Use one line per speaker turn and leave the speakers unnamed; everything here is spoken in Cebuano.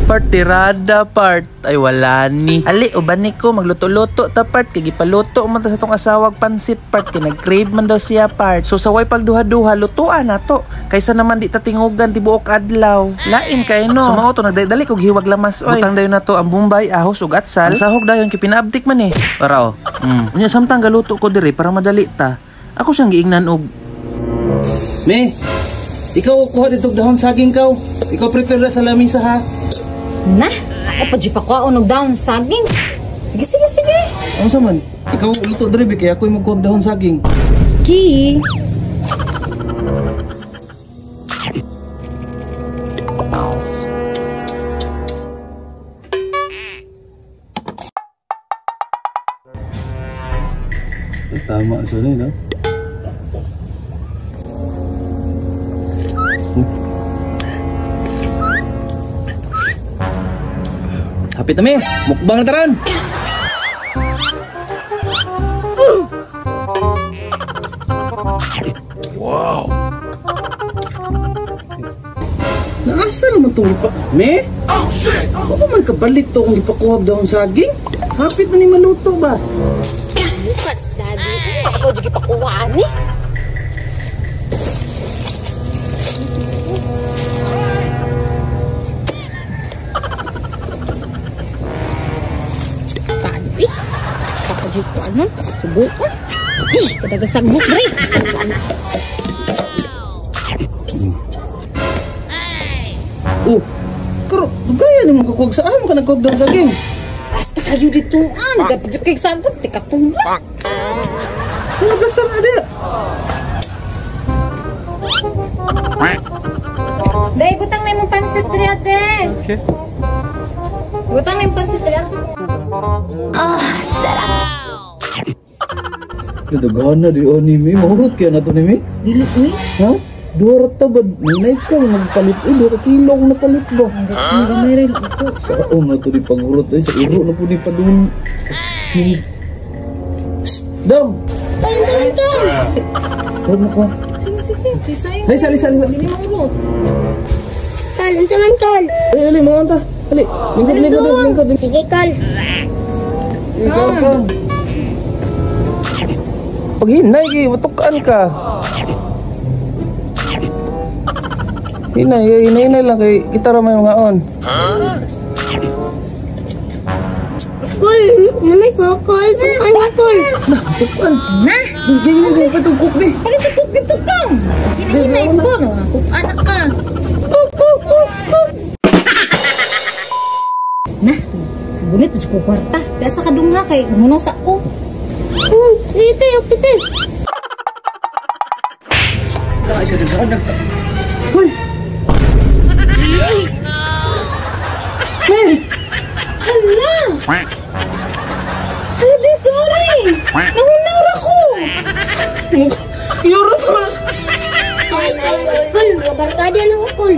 Part tirada part ay wala ni. Ali uban ni ko magluto-luto ta part kay gipaluto man ta sa tong asawag pansit part kay nag-crave man daw siya part. So saway pagduha-duha lutuan nato kaysa naman di ta tingugan tibuok adlaw. Lain kay no. So mao to nagdali kog hiwag lamas oy. Butang dayon nato ang Bombay, ahos ug atsal. Ang sahog dayon kay pinaabtik man eh. Para oh. Unya samtang galuto ko diri para madali ta. Ako siyang giingnan og
Me, ikaw kuha dito dahon saging kaw. Ikaw prepare sa lamisa ha.
Na, ako pa dyan pa kuha og dahon saging. Sige, sige, sige.
Ano sa man? Ikaw luto diri kay ako'y magkuha dahon saging.
Ki.
Tama sa no? Hapit na mi, mukbang na taran. Wow. Naasa naman itong ipa... Me? Oh shit! Baka man kabalik to kung ipakuhab daw ang saging? Hapit na ni maluto ba?
Bukat, daddy. Ako dyan ipakuhaan eh. Ano? Subukan. Eh, kadagang sagbuk, dre.
Oh, karo, gaya ni mo kakuwag sa aham ka nagkuwag daw saging.
Basta kayo dito, ah. Nagkapidyo kay sagbuk, tika tumba.
Ano, plaster na di.
Day, butang na yung pansit, dre, ate.
Okay.
Butang na yung pansit, dre. Ah, sarap.
Daghan na di ani mi, mahurot kaya na to ni mi.
Dili uy.
Ha? 200 ta ba? Ninay ka magpalit uy, 2 kilo akong napalit ba?
Ang gamay rin ito.
Sao na to di paghurot ay sa iro na po ni padun. Dam.
Tayo tayo.
Huwag mo ko.
Sige sige, kisayo.
Dai sali sali.
Dili mahurot.
Kol, unsa man kol?
Dali dali mo ta. Dali. Lingkod lingkod lingkod.
Sige kol.
Ikaw ka.
Pag hinay, kay matukaan ka. Hinay, hinay, hinay lang kay kita ra may mga on.
Kol, namay ko, kol, tukan ko, kol.
Nah, tukan.
Na.
Gigi, gigi, patong cook ni.
Palit sa cook dito ka. Hinay, hinay ko, no. Tukan na ka.
Cook, cook, cook, cook.
Na, bunit ko kwarta. Dasa ka dungha kay muno sa ko.
Dito, dito.
Kayo naghanap ka. Hoy! May!
Hala! Hala din, sorry! Nahunaw ra ko!
Yurot ko!
Kol, barkada na ko, kol.